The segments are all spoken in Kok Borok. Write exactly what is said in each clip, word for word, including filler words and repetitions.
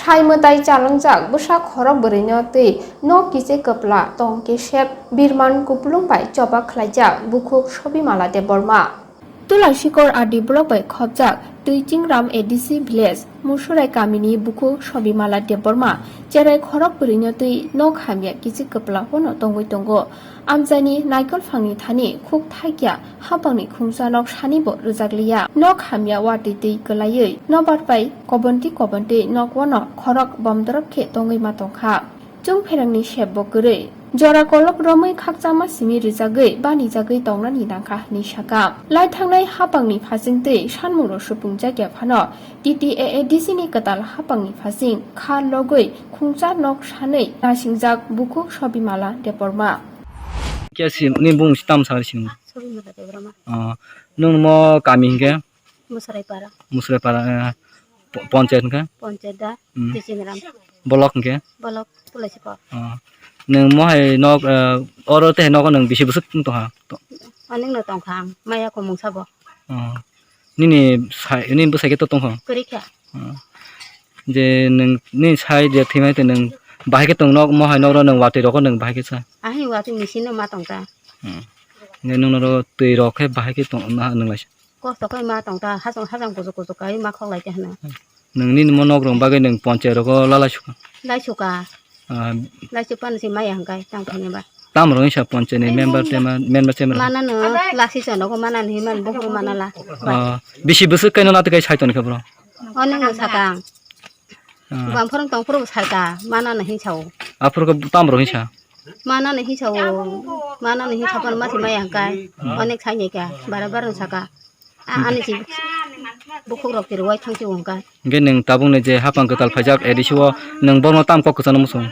Thai mwtai chalangjak bwsa khorok bwrwino twi nok kichik kwpla tong kesep birman kupulung bai choba khlaijak bukhuk Sobimala Debbarma. Tulasikor R D block bai khopjak Twichingram A D C village Musurai kamini bukhuk Sobimala Debbarma cherai khorok bwrwino twi nok hamya kichik kwpla bono tongwi tongo. Amchaini naikolphangni thani khuk thaikya hapangni khungsa nok sanibo rwjakliya. Nok hamya watwi twi kwlaiwi nobar bai kobonti kobonti nok wano khorok bomdorop khe tongwi ma tongkha. Chwng pherangni sepbo kwrwi jora kolok romwi khakchangma simi rwjagwi banijagwi tongnani nangkha hwnwi sakha. Lai thangnai hapangni phasingtwi sanmungrok supungjakya phano T T A A D C ni kwtal hapangni phasing kha logwi khungsa nok sanwi nasingjak bukhuk Sobimala Debbarma. Khe si, nini bumung si tamo sakha sini? Sobimala Debbarma. Oh, nwng mo kami hinkhe? Musrai para. Musrai para, eh, po-, ponchayat hinkhe? Ponchayat da, hmm. Twichingram. Block hinkhe? Block Tulasikor. Oh. Nwng mo hai nok, eh, oro tei nok nwng bisi bwswk tongha? To- Anwng no tongkha ang, maya komung sabo. Oh. Nini sai, nini bwsai khe to tongkha? Kwrwi kha. Oh. Je nwng nini sai je thwimai tei nwng bahai khe tong nok, mo hai nok ro nwng watwi rogo nwng bahai khe sa? Ahai watwi machine no ma tongkha. Hmm. Nge nwng noro twi rok khe bahai khe tong na nwng lai sa? Kosto khe ma tongkha, hachang hachang kuchuk kuchuk kai ma khoklai khe hwnwi. Nwng nini mo nok rok bagwi nwng ponchayat rogo lalai sukha? Lai sukha. Ah. Lai sukha nw si maya hwnkhe tang thani ba. Tam rok wngsa ponchayat ni member tema, member tema rok? Mana no lasi chwng nogo mana no hinmani buphuru mana la. Ah, bisi bwswk kaino nati kai sai toni khe bro? Ono no sakang. Ah. Bam phorong tong phuru sai ta, mana no hinsa o. Aphuru khe tam rok hinsa? Mana no hinsa o, mana no hinsa pan masi maya hwnkhe. Hmm. Onek sai ni kha, bara bara no saka. A, ani si bukhuk rok tiri wai thang si wngkha. Hingke nwng tabuk ni je hapang kwtal phaijak A D C o nwng bono tam kok kwchangno muchung?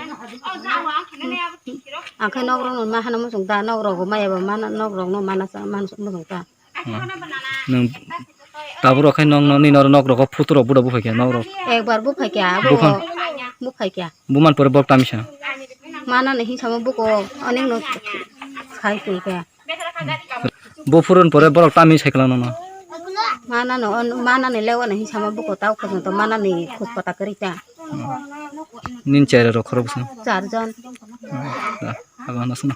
Ang khe nok rok no ma hano muchung ta, nok rok maya ba mana, nok rok no mana sa, mana muchung ta. Hmm. Nwng tabuk rok khe nwng nini nok rok photo rok buda buphai khe nok rok. Ekbar buphai khe abo. Buphang. Buphai khe. Buman pore bok tamisa. Mana ni hinsa mo buko onek no khai twi khe. Bo phurun pore borok tamni sai kwlangno no? Mana no, mana ni lewa ni hinsa ma buko tau khosong to mana ni khus pata kwrwi ta. Nin chera rok khorok bwswng? Char jon. Ah, abo hwnna sano.